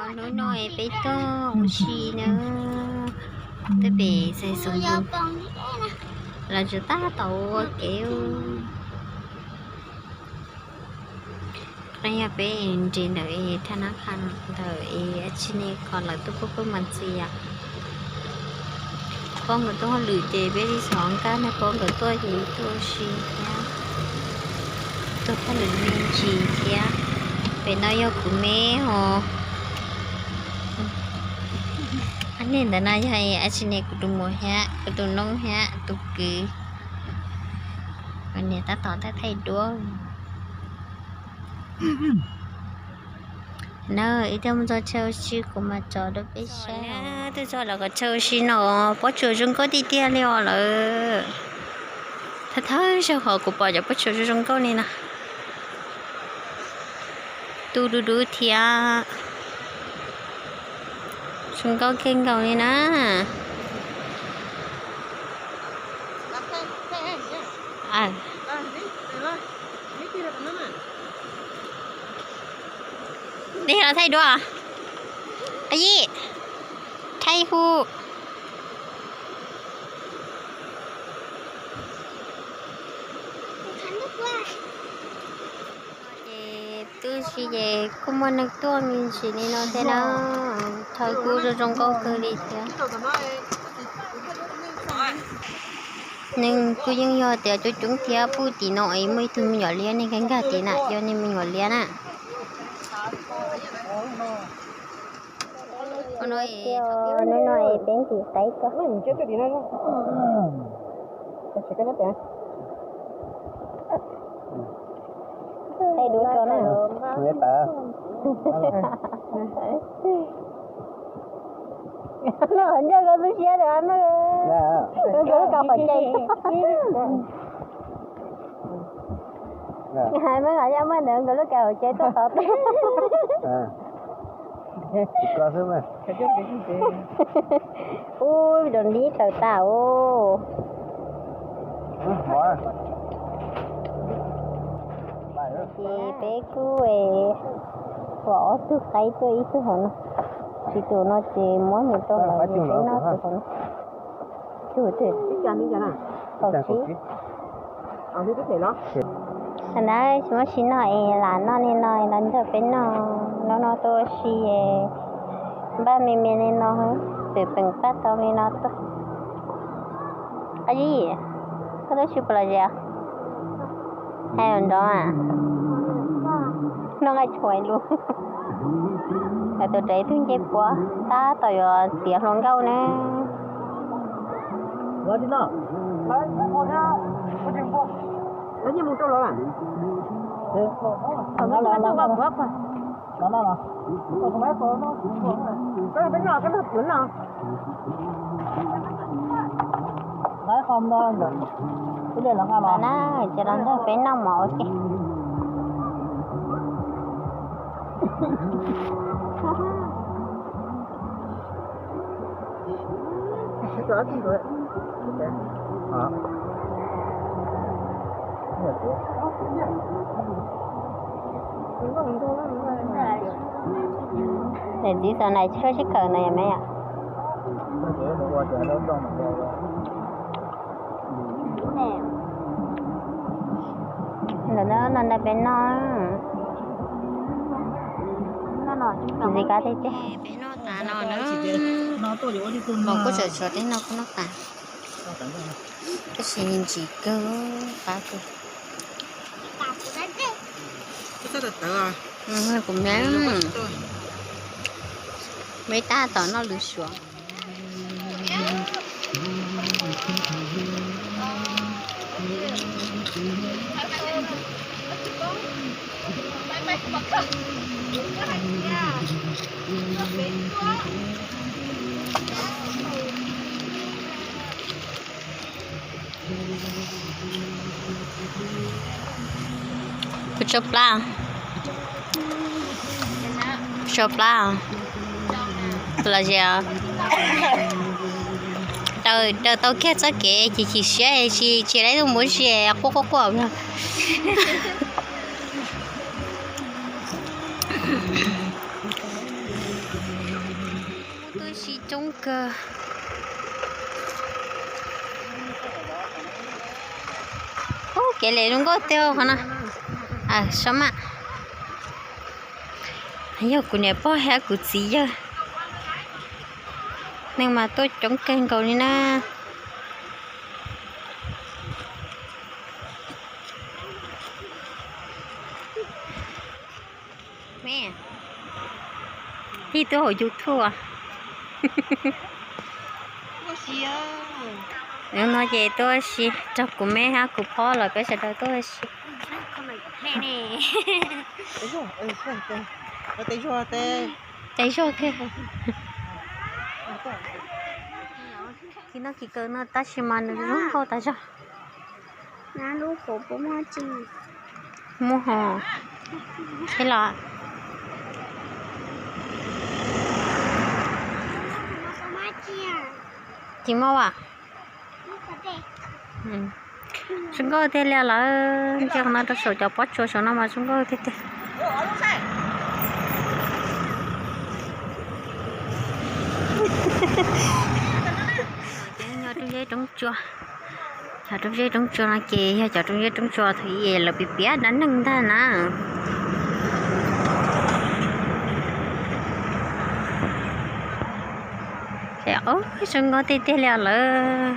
Hnub no peb tuaj ua si na, tuaj pem xaiv xov npoo, los tsuas tab tom ua kev. Qhov no yog peb nres ntawm thaj nab kha ntawm es a tsi ne kho lawv tuaj pub pub mas ntxias. Pab nkawd tuaj hauj lwm ces peb li xov nkauj nrog pab nkawd tuaj ces tuaj ua si thiab, tuaj hauj lwm me ntsis thiab. Pem no yog kuv me os. Ab, nej ntawm no yog a tsi ne kuv tus muam thiab kuv tus noob thiab tus kwv. Niam tab tom thaij thaij duab. Na, ib tug mus txog chaw ua si kuv mam tso rau peb saib. Twb txog lawv qhov chaw ua si no, pob tsuas zoo nkauj tiag tiag li os lawm. Thawj thawj zaug hov kuv pom cov pob tsuas zoo zoo nkauj li no. Tu dub dub thiab, zoo nkauj kawg nkaus li na. Dej los thaij duab. Ayi, thaij hu. Ces tub si ces kuj muaj neeg tuaj me ntsis li no thiab na, chaw kuj zoo zoo nkauj kawg li thiab. Neeg kuj yeej yog tias coob coob thiab, pub tim no es muaj ib tug me nyuam liab, nej nkag nkag tim na, yog nej me nyuam liab na. Hnub no es peb ntim qaib ko. Thaij duab tso na. No qhov ncauj koj tu siab lawm no. Nkawd lub kaus hauv cai. Hais meej os, yog muaj ntawd nkawd lub kaus hauv cai tuaj tod. Ub, zoo li raws tas os. Ces peb kuj ua ob tug qaib tuaj ib tug hauv no, tsis tus no ces muab mus rau lawv, peb noj tus hauv no. Tus twg? Kaum tsib. Hnub no tsis muaj tsis noj es lam noj li no los nrog peb noj, hnub no tuaj ua si es npaj me me li no, pem peem paj tau li no tuaj. Ayi, koj tuaj tsis pom los zes, hais los nrov a, noj nqaij tshuam lus. Tus rav ib tug ncej puab tab tom yuav txiav hluas nkauj na. Los na, ces los nrog peb noj mov ua ke. Niam txiv xav nais tshuaj sib kawm na yom me yom. Ntawm no no nrog peb noj. Ntxiv kab tiag tiag. Peb noj tas no na. Kuv kuj tseem tshuav teb no kuj noj tas. Tab sis ntsim kawg qab kawg. Kuv me, me tab tom noj lwm suav. Kuv tso plab, tso plab los ze. Daws tau kiag txoj kev ces chim siab tsis tsis laib tuaj muab ze quaj quaj quaj. Tuaj si coob kawg. Ub, kev lem zoo nkauj tiag qhov no. Sab maj. Yog kuv niam pog thiab kuv txiv yawg, neeg mas tuaj coob kawg nkaus li na. Me, tij tuaj hauv YouTube. No ces tuaj si nrog kuv me hab kuv phob los peb sawv daws tuaj si. Tes zog kawg. Kis no kis kaw no tab sis mas nws zoo nkauj tas zog. Muaj hos. Thiab los, tsis muaj as. Zoo nkauj tiag li lawm, ntsia qhov no rau saum cov pob tsuas saum no mas zoo nkauj tiag tiag. Cov roob zeb roob tsua, cov roob zeb roob tsua no ces yog cov roob zeb roob tsua thaum ub lawv piav piav dab neeg ntag na. Ces zoo nkauj tiag tiag li lawm.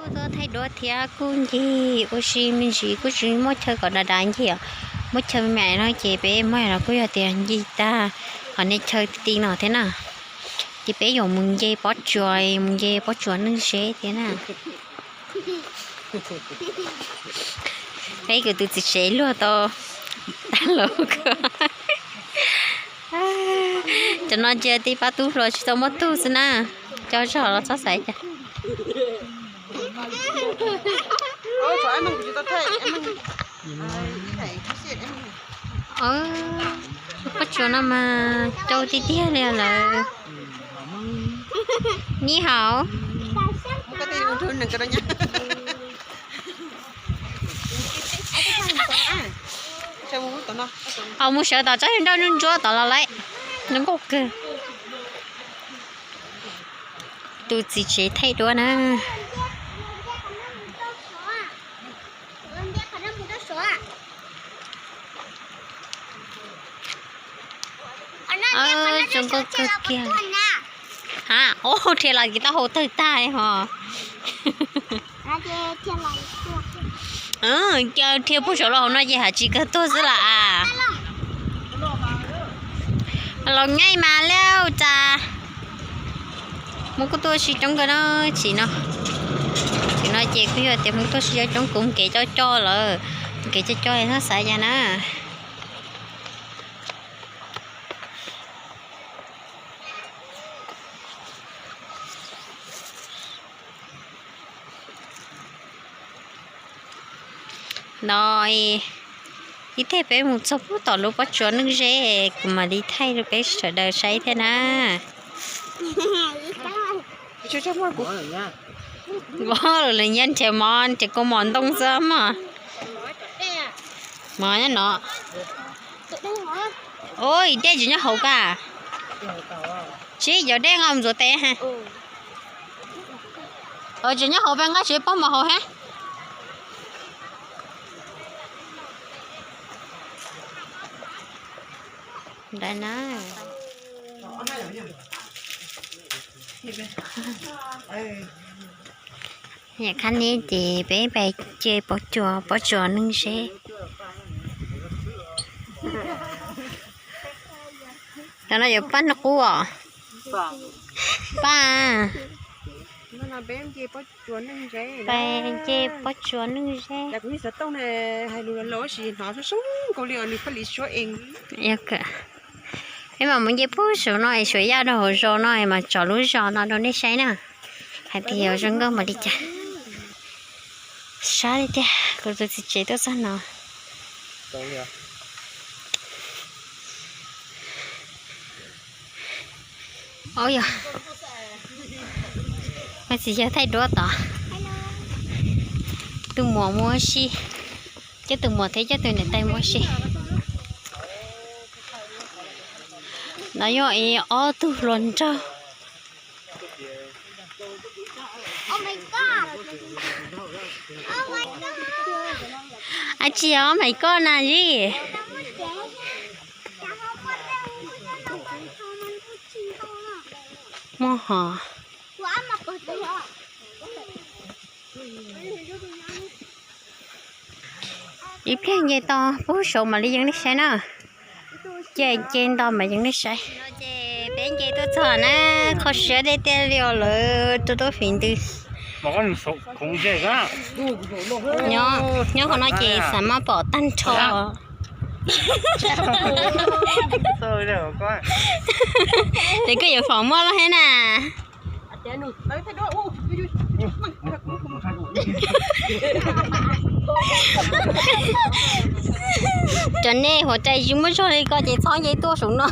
Kuv tuaj thaij duab thiab kuj ncig ua si me ntsis kuj tsis muaj chaw kom dav dav ncig os. Muaj chaw me me no ces peb muaj no kuj yog tias ncig tag qhov nej chaw ti ti no thiab na. Ces peb yuav mus nce pob tsuas, mus nce pob tsuas neeg zeb thiab na. Peb kuv tus txiv tsev luag tau tag lawm. Cov no ntsia tib pab tub hluas tsis tau muaj tug xwb na. Cov zog los txhob xaiv cas. Pob tsuas no mas cau tiag tiag li lawm. Ni hauv. Mus sawv tom tsob nroj ntsuab ntsuab tod los lawm. Zoo nkauj kawg. Tus txiv tsev thaij duab na. Zoo nkauj kawg kiag. Ha, dhia los kis taub hau tawg tag li hos. Dhia puag saum los hauv no ces ham tsis kawg tuag xwb las. Laus nyaij mas laj cas. Hmoob kuj tuaj si coob kawg no. Tsim no, tsim no ces kuj yog tias Hmoob tuaj si coob coob, kuv kev coj coj lawm, kev coj coj txhob xav cas na. No, ib teg peb mus txog pub tom lub pob tsuas neeg zeb, kuv mam li thaij rau peb sawv daws saib thiab na. Vov lawv nyiaj nrhiav mov nrhiav kua mom ntoo xwb mog. Mov nyob no. Ua dej tsis nyob hauv koj. Tsib caug dej nqa mus ntxuav tes ha. Tseem nyob hauv peb nqa tsev pob mov hauv ha. Ntawd na. Yam khab neb ces peb pais ce pob tsuas, pob tsuas neeg zeb. Cov no yuav paj noj qub os. Paj, pais ce pob tsuas neeg zeb. Peb mam mus nce puag saum no es Suav yaj rau hauv zos no es mam tsom lub zos no rau nej saib na. Hais tias yuav zoo nkauj npaum li cas. Sab tiag tiag, kuv tus txiv tsev tuaj txog no. Au yog, txiv yawg thaij duab tod. Tus muam mus ua si, coj tus muam thiab coj tus niam tais mus ua si. No yog ib ob tug hluas nraug. Ab tsi, oh my god na Zib. Muaj hov. Ib pliag nce tau puag saud mam li yees nej saib na. Ces nce nto mam yees nej saib. Ces peb nce tuaj txog na, kho siab tiag tiag li os lawv tus tub fiv ntws. Nyob qhov no ces xav maj pom tag nrho. Ces koj yuav fom muaj loj thiab na. Cov nej huam rais tsis muaj zog li ko ces txhob nce tuaj saum no.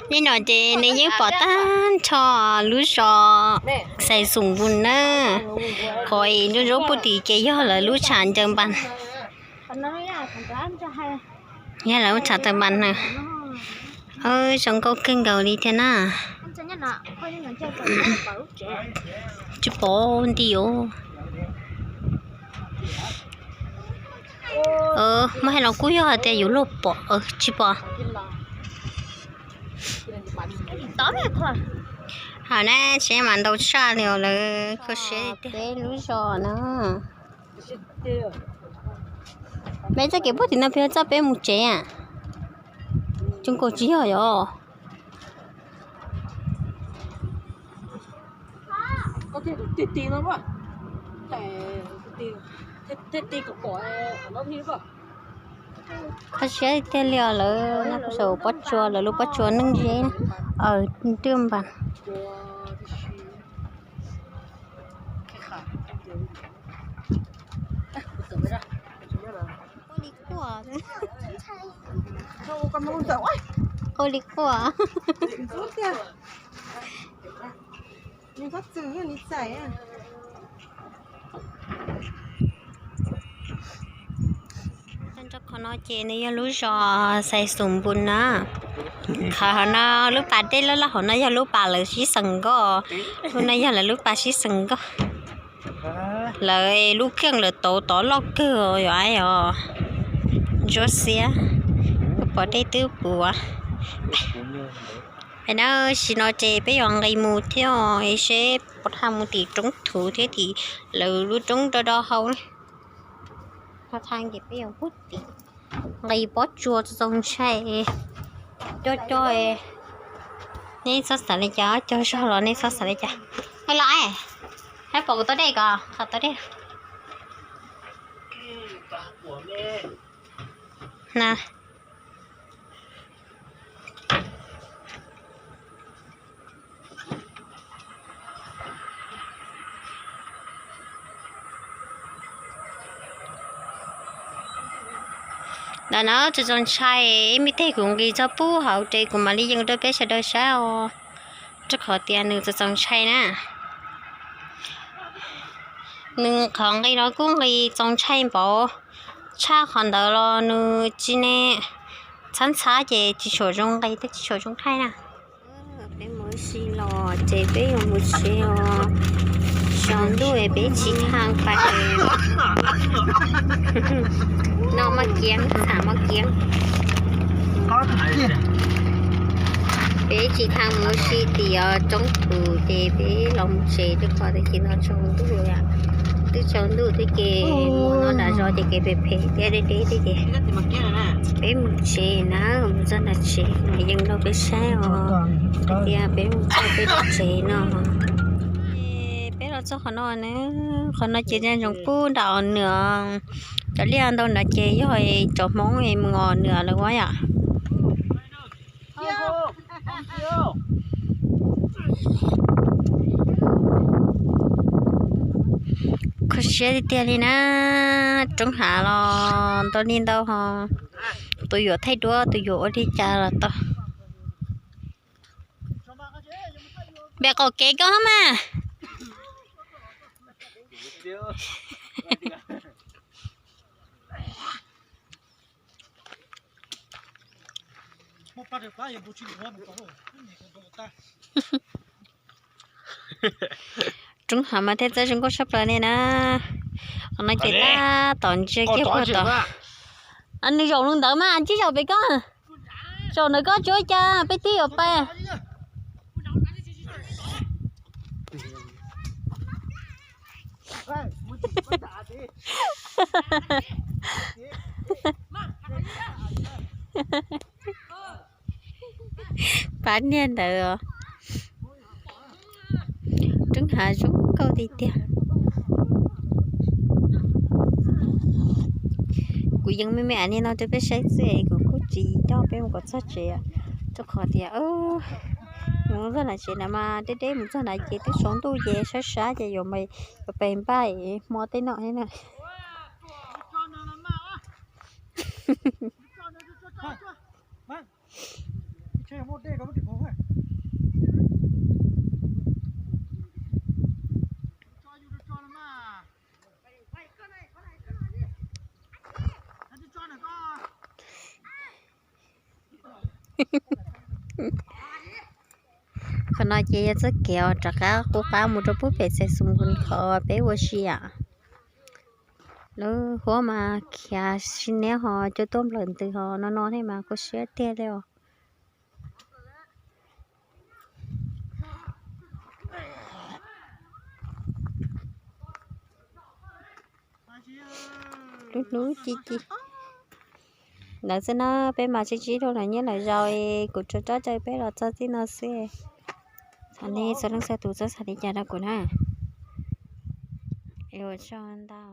Nej no ces nej yeej pom tag nrho lub zos Xais Xoom Npus na. Qhov ib nruab nruab puag tim ces yog lawv lub tshav ncaws npas. Yog lawv lub tshav ncaws npas na. Zoo nkauj kawg nkaus li thiab na. Tsis pom nti os. Muab hais los kuj yog hais tias yuav luag pom, tsis pom. Hauv na tsev mas ntau tshaj li os lawv kho siab tiag. Peb lub zos na. Peb txoj kev puag tim no peb txoj peb mus tsev. Tsis nkaus tsis yog yos. Kho siab tiag li os lawv no, saum pob tsuas, lawv lub pob tsuas neeg zeb. Twb npas. Ua li quaj. Qhov no ces nws yog lub zos Xais Xoom Npus na. Qhov hauv no lub pas dej loj loj hauv no yog lub pas lawv sib xeem nkoj. Lub no yog lawv lub pas sib xeem nkoj. Lawv lub keej lawv tauv tod loj kawg yom, ntsuab xiab, pom dej twb puv. Tam sim no ces peb yuav nqis mus thiab seb puas tau mus tim roob thuv thiab tim lawv lub roob do do hau. Ho tha ces peb yuav puag tim nqis pob tsuas txaus ntshai. Coj coj, nej txhob xav li cas, cog zog los nej txhob xav li cas. Hais los, hais pom kuv tau dej ko, qhov tau dej. Na. Ntawm no txaus txaus ntshai, ib me teg kuv nqis txog puag hauv ces kuv mam li yees rau peb sawv daws saib os, rau qhov tias nws txaus txaus ntshai na. Nws qhov nqis no kuj nqis txaus ntshai npaum, tshaj qhov ntawd los nws tsis ne, txhab ntxhab ces tsis tshua zoo nqi thiab tsis tshua zoo thaij na. Peb mus ua si los ces peb yuav mus tsev os. Tsaus ntuj es peb tsis tau pais. Noj maj kiab, xam maj kiab. Peb tsis tau mus ua si tim roob tus ces peb los mus tsev rau qhov tias no tsaus ntuj, twb tsaus ntuj twb ces mus no nram zos ces kev phem phem thiab deb deb thiab ces peb mus tsev na, mus txog nram tsev mas yeej rau peb saib os, tias peb mus txog peb lub tsev no. Peb los txog qhov no na, qhov no ces nyob pub nram Os Nwm, cov liaj ntau nrad ces yog cov Hmoob mus Os Nwm lawm ua yom. Kho siab tiag tiag li na, roob hav los ntau li ntau ho, tus yuav thaij duab tus yuav ua li cas los tau. Npem qaum kev koj mas. Roob hav mas thiaj txawj zoo nkauj tshaj plaws li na. Qhov no ces tab tom ntsia kiag puag tod. Nws zaum li ntawd mas, tsis zaum pem koj. Zaum ntawd koj tsis ua cas, peb twb yuav pais. Pab niag ntawd os. Roob hav zoo nkauj tiag tiag. Kuv yeej me me li no rau peb saib xwb, kuv kuj tsis coj peb mus kom txog tsev, rau qhov tias mus txog nram tsev na mas deb deb, mus txog nrad ces twb tsaus ntuj ces sab sab ces yuav pais npaj hmo tej no thiab na. Qhov no ces yog txoj kev uas rov qab qub qab mus rau pub pem Xais Xus Npus qhov peb ua si. Lub huab mas khiav sib niab ho cua tuaj nplawm ntws ho no no thiab mas kho siab tiag li os. Lub hlub ci ci ntawd xwb na, peb mas sib ntsib rau lawv nyiaj lawv zaus, kuv tsuas rov caw peb los txog txij no xwb. Thov nej txhua leej txhua tus txhob xav li cas rau kuv na. Ua tsaug ntau.